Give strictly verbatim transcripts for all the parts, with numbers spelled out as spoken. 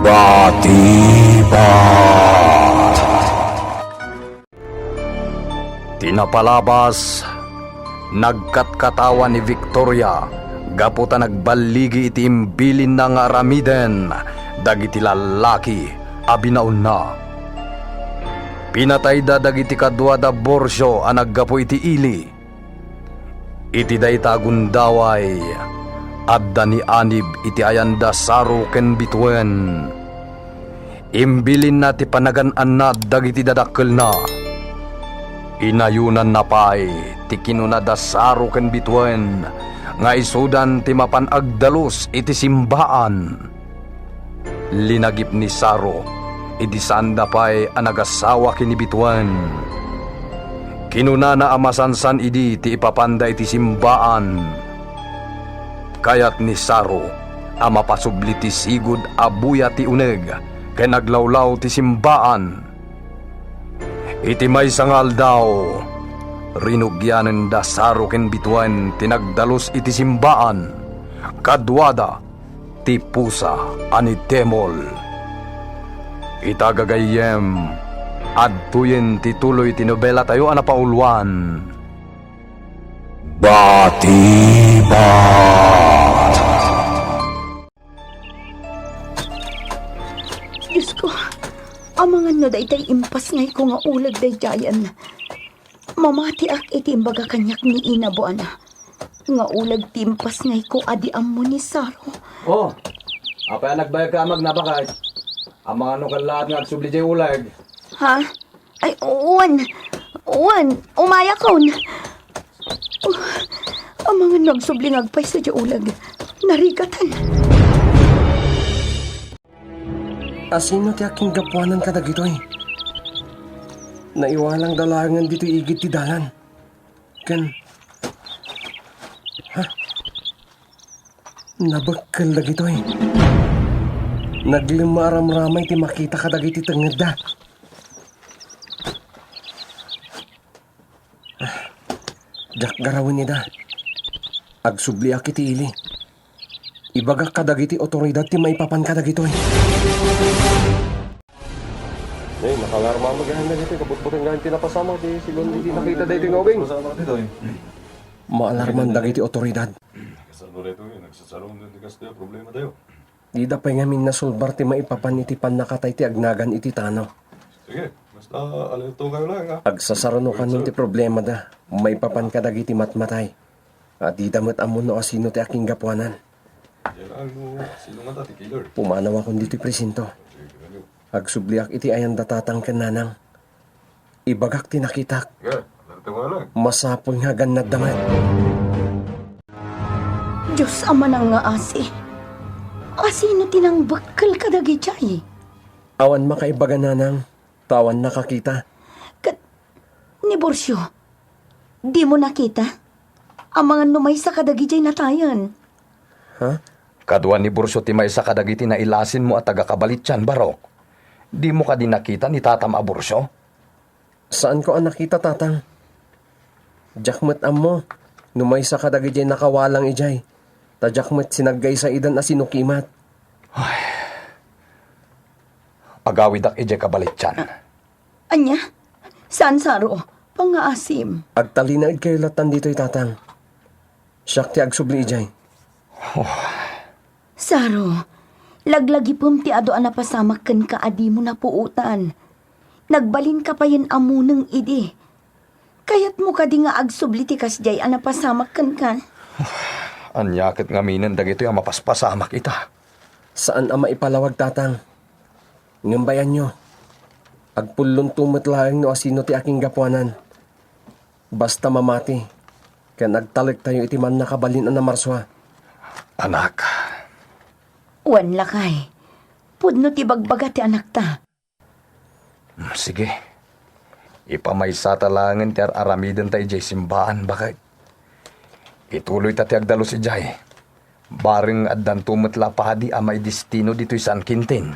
Batibat. Ti napalabas, nagkatkatawa ni Victoria gapu ta nagballigi iti imbilinna nga aramiden dagiti lallaki a binaonna. Pinatayda dagiti kaduada Borcio a naggapu iti ili. Iti dayta a gundaway, adda ni Anib iti ayanda Saro ken Bituen. Imbilinna ti panagan-annad dagiti dadakkelna. Inayonanna pay ti kinuna da Saro ken Bituen nga isudan ti mapan agdalus iti simbaan. Linagip ni Saro idi saanda pay a nagasawa ken ni Bituen. Kinunana a masansan idi ti ipapanda iti simbaan. Kayat ni Saro a mapasubli ti sigud a buya ti uneg ken aglawlaw ti simbaan. Iti maysa nga aldaw, rinugianen da Saro ken Bituen ti nagdalus iti simbaan. Kaduada ti pusa a ni Demol. Ita gagayyem, adtoyen ti tuloy ti nobelatayo a napauluan. Batibat. Diosko, amangan no daytay impasngayko nga uleg daydiayen. Mamatiak iti imbaga kaniak ni Ina Buana nga uleg ti impasngayko a di ammo ni Saro. Oh, apay a nagbayagka a magnapakay? Amangan no kallaat nga agsubli jay uleg. Ha? Ay, wen, wen, umayakon. Uh, amangan no agsubli nga agpaysa jay uleg. Narigatan. Asino ti akinggapuanan kadagitoy? Naiwalangda laengen ditoy igid ti dalan. Ken, ha? Nabekkel dagitoy. Naglemma a ramramay ti makita kadagiti tengngedda. Ah, diak garawen ida. Agsubliak iti ili. Ibagak kadagiti otoridad ti maipapan kadagitoy. Eh, nakangarmamag gayan dagitoy kabutbuteng gayan ti napasamak ti silon iti nakita daytoy nga ubing. Maalarman dagiti otoridad. Kasano daytoy? Nagsasarong ti kastoy a problema tayo. Dida pay ngamin nasulbar ti maipapan iti pannakatay ti agnagan iti tano. Sige, basta alerto kayo lang, ha? Agsasarano kanon ti problemada maipapan kadagiti matmatay. A dida met ammo no asino ti akinggapuanan. Yan ang no sino nga ta ti killer. Pumanawakon ditoy presinto. Sige, sige. Agsubliak iti ayanda tatang ken nanang. Ibagak ti nakitak. Nga, narita nga lang. Masapul nga agannadda met. Dios a manangngaasi, asino ti nangbekkel kadagijay? Awan makaibaga, nanang, ta awan nakakita. Ket ni Borcio, dimo nakita? Amangan no maysa kadagijay natayen. Ha? Kadua ni Borcio ti maysa kadagiti nailasinmo a taga-Kabalitian, Barok. Dimo kadi nakita ni tatam a Borcio? Saanko a nakita, tatang. Diak met ammo no maysa kadagijay nakawalang ijay, ta diak met sinaggaysa idan a sinukimat. Ay. Agawidak ijay Kabalitian. A-, ania? Saan, Saro? Pangngaasim. Agtalinaedkayo lattan ditoy, tatang. Siak ti agsubli ijay. Oh. Saro, laglagipem ti adu a napasamak kenka a dimo napuotan. Nagbalinka payen a muneng idi. Kayatmo kadi nga agsubli ti kasdiay a napasamak kenka? Ania ket ngaminen dagitoy a mapaspasamak ita? Saan a maipalawag, tatang. Ngem bayanyo, agpullonto met laeng no asino ti akinggapuanan. Basta mamati, ken agtalektayo iti mannakabalin a namarsua. Anak. Wen, lakay. Pudno ti bagbaga ti anakta. Hmm, sige. Ipamaysata laengen ti ar-aramidenta idiay simbaan, baket. Ituloyta ti agdalus idiay. Bareng addanto met la padi a maidestino ditoy San Quintin.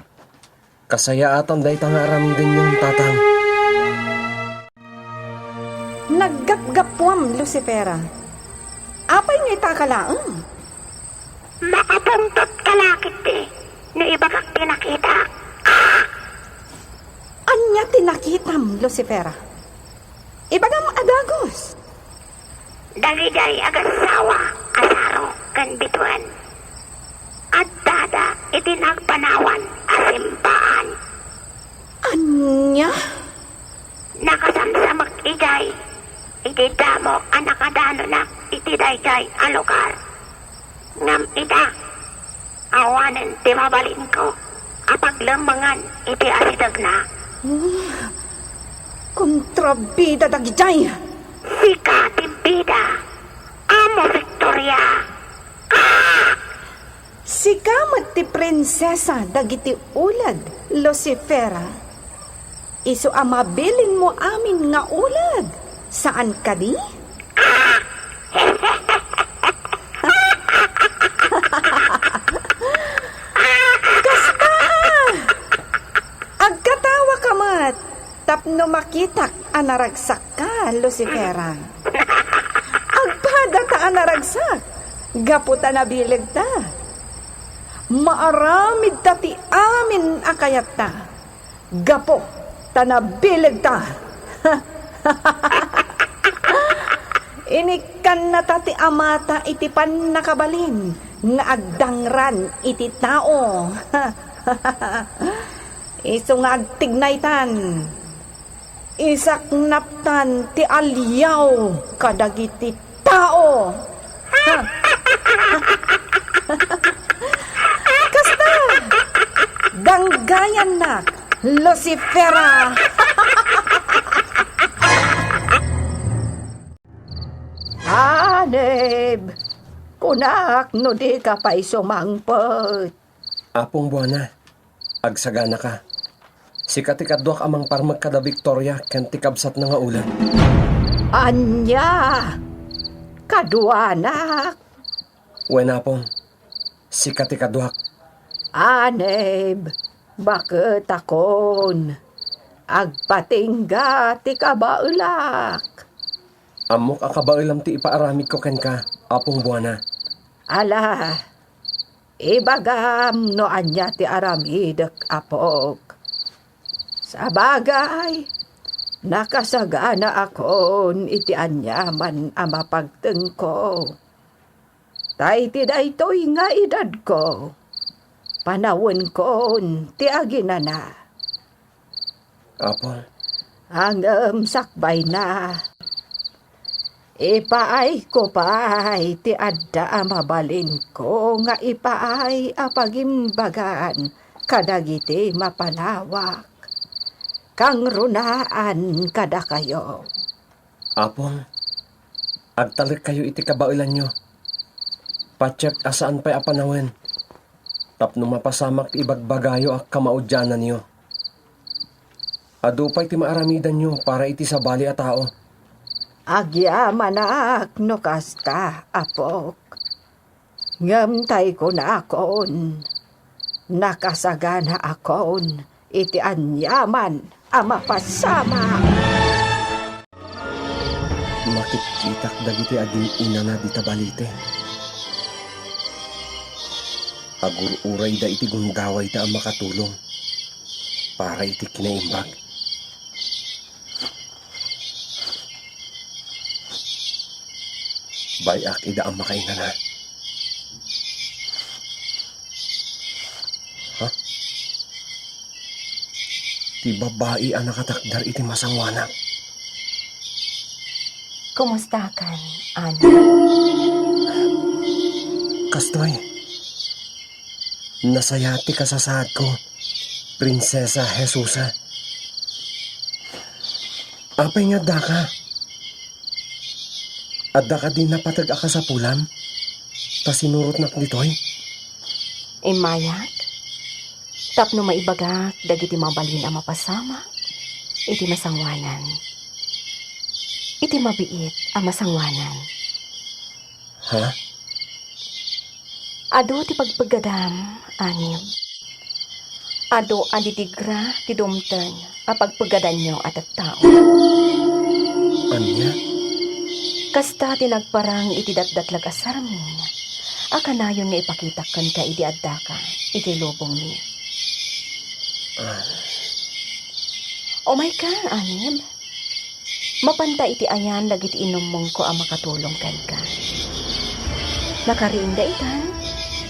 Kasayaatan dayta nga aramidenyon, tatang. Naggapgapuam, Lucifera. Apay nga itaka laeng? Makapuntot ka la ketdi no ibagak ti nakita. Lucifera. Ibagam a dagus. Dagidiay agassawa a Saro ken Bethuel, addada iti nagpanawan a simbaan. Ania? Nakasamsamek idiay iti damo a nakadanonak iti daydiay a lugar. Ngem ita, awanen ti mabalinko a paglemmengan iti asidegna. Oh, kontrabida dagidiay! Sika ti bida, Amo Victoria! Ah! Sika met ti prinsesa dagiti ulad, Lucifera. Isu a mabilinmo amin nga ulad, saan kadi? Kasta! Agkatawaka met tapno makitak a naragsakka, Lucifera. Agpadata a naragsak gapu ta nabilegta. Maaramidta ti amin a kayatta gapu ta nabilegta. Inikkannata ti Amata iti pannakabalin nga agdangran iti tao. Isu nga agtignaytan, isaknaptan ti aliaw kadagiti tao. Kasta, danggayannak, Lucifera! Anib, kunak no dika pay sumangpet. Apong Buana, agsaganaka. Sika ti kaduak a mangparmek kada Victoria ken ti kabsatna nga ulad. Ania? Kaduanak? Wen, Apong, sika ti kaduak. Anib, baketakon. Agpatingga ti kabaelak. Ammok a kabaelam ti ipaaramidko kenka, Apong Buana. Ala, ibagam no ania ti aramidek, apok. Sabagay, nakasaganaakon iti aniaman a mapagtengko. Ta iti daytoy nga edadko, panawenkon ti aginana. Apo. Ngem sakbayna, ipaayko pay ti adda a mabalinko nga ipaay a pagimbagan kadagiti mapanawak, kangrunaan kadakayo. Apo, agtalekkayo iti kabaelanyo. Patiek a saan pay a panawen tapno mapasamak ti ibagbagayo a kamaudiananyo. Adu pay ti maaramidanyo para iti sabali a tao. Agyamanak no kasta, apok. Ngem tay kunakon, nakasaganaakon iti aniaman a mapasamak. Makitkitak dagiti agin-inana dita balite. Agur-urayda iti gundawayda a makatulong para iti kinaimbag. Bay-ak ida a makainana. Ha? Ti babai a nakatakder iti masanguanak. Kumustakan, Ana? Kastoy, nasayaat ti kasasaadko, Prinsesa Jesusa. Apay nga addaka? Adda kadi napateg a kasapulam ta sinurotnak ditoy? Immayak tapno maibagak dagiti mabalin a mapasamak iti masanguanan. Iti mabiit a masanguanan. Ha? Adu ti pagpeggadam, Anib. Adu a didigra ti dumteng a pagpeggadanyo a tattao. Ania? Kasta ti nagparang iti datdatlag a sarmi a kanayon nga ipakitak kenka idi addaka idiay lubongmi. Ah. Umayka, Anib. Mapanta iti ayan dagiti inummongko a makatulong kenka. Nakariingda itan,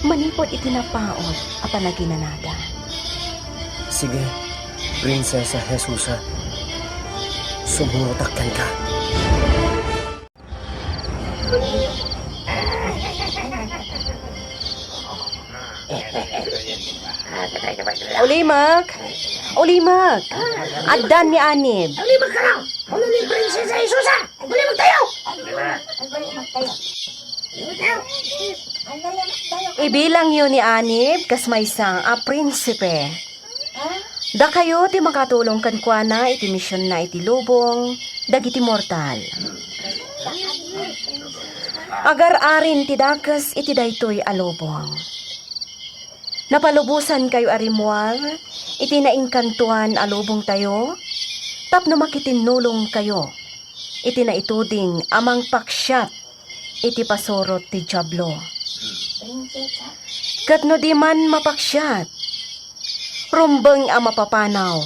manipud iti napaut a panaginanada. Sige, Prinsesa Jesusa, sumurotak kenka. Ulimek! Ulimek! Addan ni Anib. Ulimek kano? Ulimek ni Prinsesa Jesusa! Ulimek tayo! Ibilang yo ni Anib kas maysa a prinsipe. Dakayo ti makatulong kenkuana iti misionna iti lubong dagiti mortal. Agar-arin ti dakes iti daytoy a lubong. Napalubosankayo a rimmuar iti nainkantoan a lubongtayo tapno makitinnulongkayo iti naituding a mangpaksiat iti pasurot ti Diablo. Ket no di man mapaksiat, rumbeng a mapapanaw,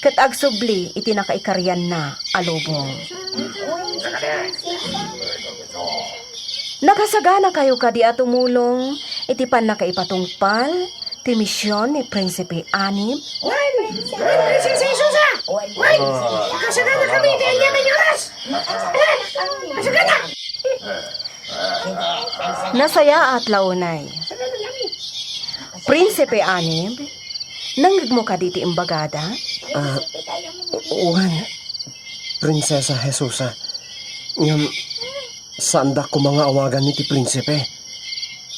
ket agsubli iti nakaikarianna a lubong. Nakasaganakayo kadi a tumulong iti pannakaipatungpal ti mision ni Prinsipe Anib? Wen! Wen, Prinsesa Jesusa! Wen! Kasagana kami iti ania nga oras! Eh, kasagana! Nasayaat la unay. Prinsipe Anib, nangngegmo kadi ti imbagada? Ah, wen, Prinsesa Jesusa. Ngem, saandak koma nga awagan iti prinsipe.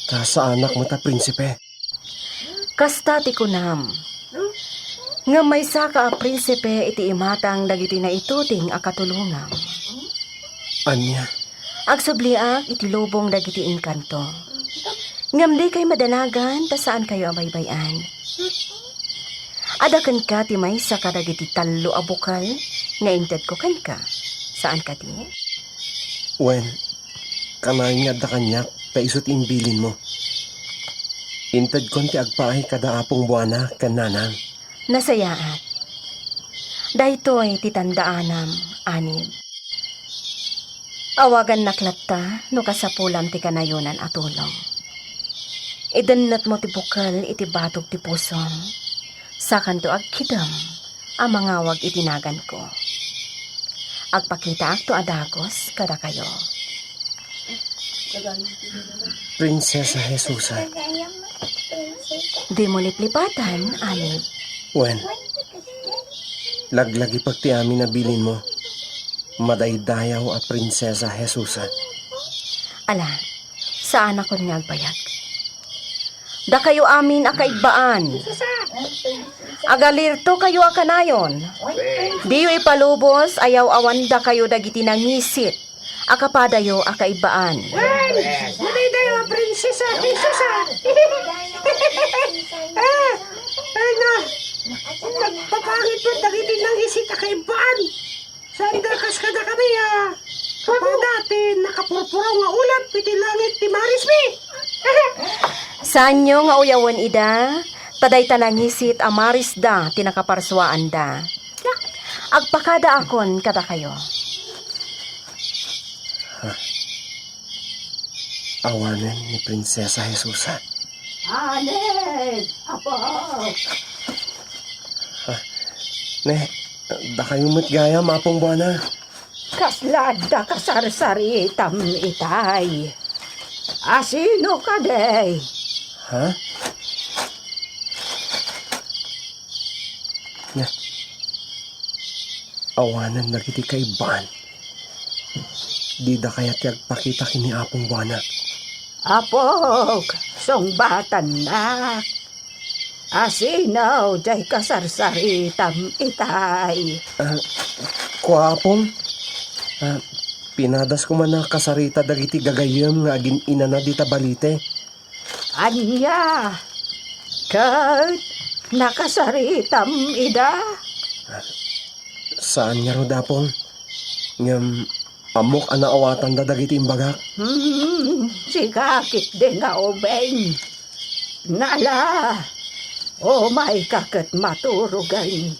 Ta saanak met a prinsipe. Kasta ti kunam. Ngem maysaka a prinsipe iti imatang dagiti naituding a katulongam. Ania? Agsubliak iti lubong dagiti engkanto. Ngem dikay madanagan ta saankayo a baybay-an. Adda kenka ti maysa kadagiti tallo a bukel nga intedko kenka. Saan kadi? Wen, kanayon nga adda kaniak ta isu ti imbilinmo. Intedkon ti agpaay kada Apong Buana ken Nanang. Nasayaat. Daytoy ti tandaanam, Anib. Awagannak latta no kasapulam ti kanayonan a tulong. Idennetmo ti bukel iti batog ti pusom. Sakanto agkidem a mangawag iti naganko. Agpakitaakto a dagus kadakayo. Prinsesa Jesusa. Dimo liplipatan, Anib. Wen, laglagipek ti amin a bilinmo. Madaydayaw a Prinsesa Jesusa. Ala, saanakon nga agbayag. Dakayo amin a kaibbaan. Agalirtokayo a kanayon. Diyo ipalubos a yaw-awandakayo dagiti nangisit a kapadayo a kaibbaan. Wen, madaydayaw a Prinsesa Jesusa. Ah, ay na. Nagpapangit met dagiti nangisit a kaibbaan. Saan nga kas kadakami a kapada ti nakapurpuraw nga ulep iti langit ti marismi? Saanyo nga uyawen ida, ta dayta nangisit a marisda ti nakaparsuaanda. Agpakadaakon kadakayo. Ha? Awanen ni Prinsesa Jesusa. Anib, apo. Ha? Ne, dakayo met gayam, Apong Buana. Kasla adda kasarsaritam itay. Asino kadi? Ha? Ne, awanen dagiti kaibbaan. Dida kayat ti agpakita ken ni Apong Buana. Apok, sungbatannak. Asino diay kasarsaritam itay? Ah, kua, Apong. Ah, pinadas koma a kasarita dagiti gagayyem nga agin-inana dita balite. Ania? Ket nakasaritam ida? Saan ngarud, Apong. Ngem ammok a naawatanda dagiti imbagak. Hmm, sika ketdi nga ubing. Nala, umayka ket maturogen.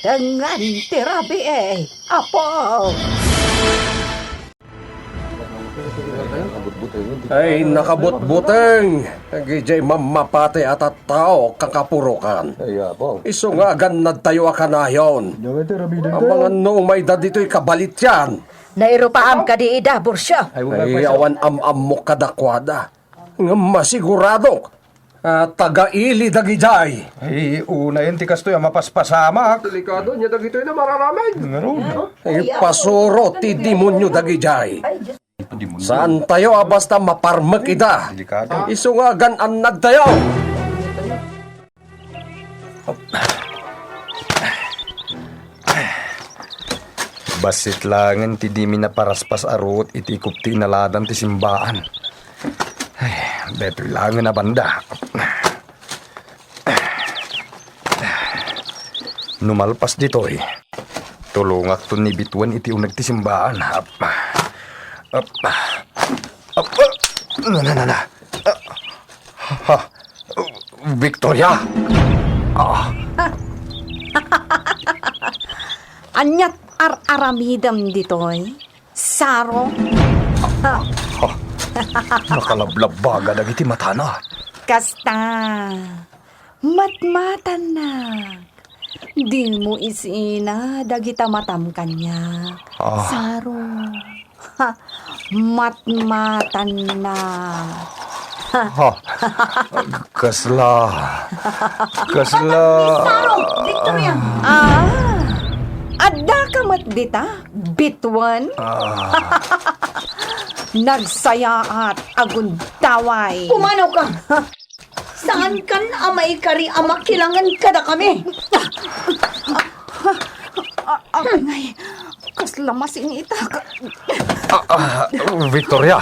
Tengngan ti rabii, Apo. Ay, nakabutbuteng. Dagiti mammapati a tattao kakapurokan. Ay, Apo. Isu nga agannadtayo a kanayon. Dagiti rabii dagitoy. Amangan no umayda ditoy kabalitian. Nairupaam kadi ida, Burcio? Ay, awan am-ammok kadakuada. Ngem masiguradok a taga-ili dagijay. Ay, unayen ti kastoy a mapaspasamak. Delikado nia dagitoy a mararamid. Ngarud. Ipasuro ti demonio dagijay. Saantayo a basta maparmek ida. Delikado. Isu nga agan-annadtayo. Bassit laengen ti dimi naparaspas a ruot iti ikop ti inaladan ti simbaan. Ay, daytoy laengen a banda. No malpas ditoy, tulongakton ni Bituen iti uneg ti simbaan. Ap-, ap-, ap-, na, na, na, na. Ha? Victoria! Ah. Aniat ar-aramidem ditoy? Saro. Ha, nakalablabbaga dagiti matana. Kasta, matmatannak. Dimo isina dagita matam kaniak. Ah. Saro. Ha, matmatannak. Ha. Kasla. Kasla. Saro, Victoria. Ah, adda ka met dita? Bituen? Ah. Nagsayaat a gundaway. Pumanaw ka! Saankan a maikari a makilangen kadakami? A-, apay ngay, kasla masinitak. Ah, ah, Victoria.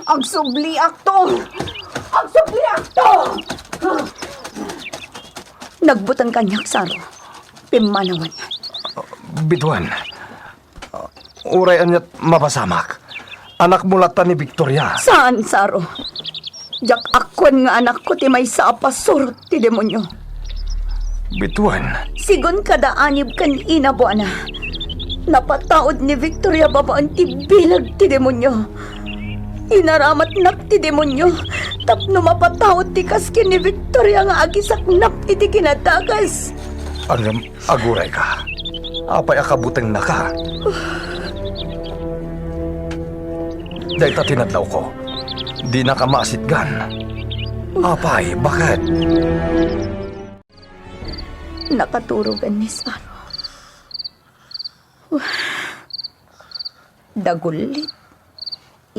Agsubliakto! Agsubliakto! Nagbuteng kaniak, Saro. Pimmanawan. Bituen. Uray aniat mapasamak. Anakmo latta ni Victoria. Saan, Saro? Diak akkuen nga anakko ti maysa a pasurot ti demonio. Bituen. Sigun kada anib ken inabuana, napataud ni Victoria babaen ti bileg ti demonio. Inaramatnak ti demonio tapno mapataud ti kaskin ni Victoria nga agisaknap iti kinadakes. Ngem Agurayka. Apay a kabutengnaka? Dayta ti nadlawko. Dinaka maasitgan. Apay, baket? Nakaturogan ni Saro. Dagullit.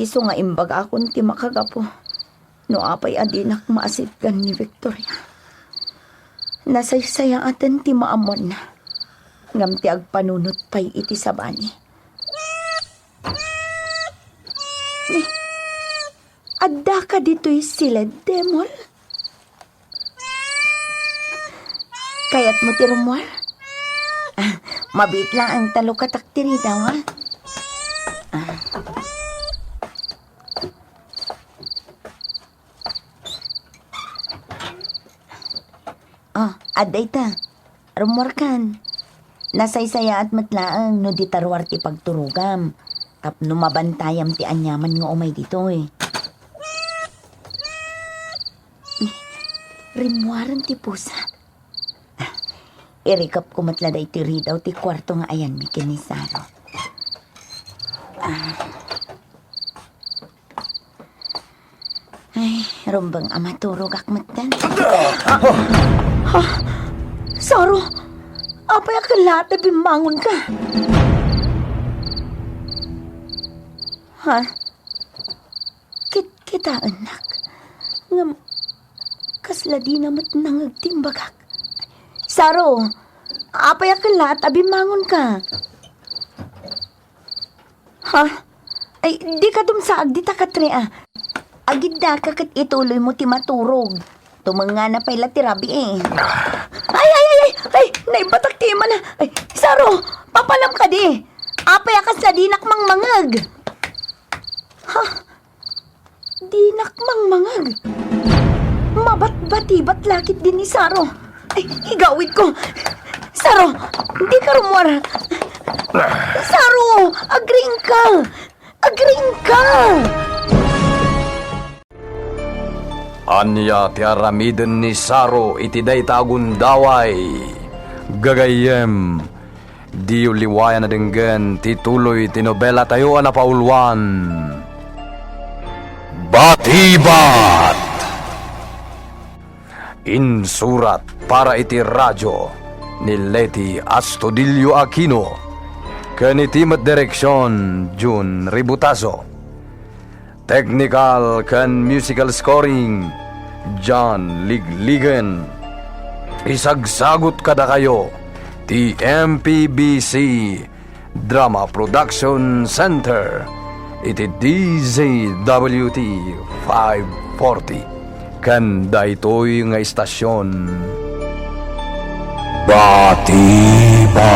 Isu nga imbagakon ti makagapu no apay a dinak maasitgan ni Victoria. Nasaysayaaten ti maammuanna, ngem ti agpanunot pay iti sabali. Ni, addaka ditoy siled, Demol? Kayatmo ti rummuar? Ah, mabiit laeng ta lukatak ti ridaw, ha? Ah. Oh, adda ita. Rummuarkan. Nasaysayaat met laeng no dita ruar ti pagturogam. Tapno mabantayam ti aniaman nga umay ditoy. Rimmuaren ti pusa. Irikepko met la daytoy ridaw ti kuarto nga ayanmi ken ni Saro. Ah. Ay, rumbeng a maturogak metten. Ha? Saro, apay a kellaat a bimmangonka? Ha? Kitkitaennak. Ngem, kasla dina met nangngeg ti imbagak. Saro, apay a kellaat a bimmangonka? Ha? Ay, dika dumsaag dita, Katria. Agiddaka ket ituloymo ti maturog. Tumengngana pay la ti rabii. Ay, ay, ay, ay, ay, naibatak ti imana. Ay, Saro, papanam kadi. Apay a kasla dinak mangmangeg? Ha? Dinak mangmangeg. Mabatbatibat la ketdi ni Saro. Ay, igawidko. Saro, dika rummuar. Saro, agriingka. Agriingka. Ania ti aramiden ni Saro iti dayta a gundaway? Gagayyem, diyo liwayan a denggen ti tuloy ti nobelatayo a napauluan, Batibat! Insurat para iti radio ni Leti Astudillo Aquino ken iti met direksion, Jun Ributazo. Technical ken musical scoring, John Ligligen. Isagsagut kadakayo ti M P B C Drama Production Center iti D Z W T five forty. Ken daytoy nga istasion, Batiba.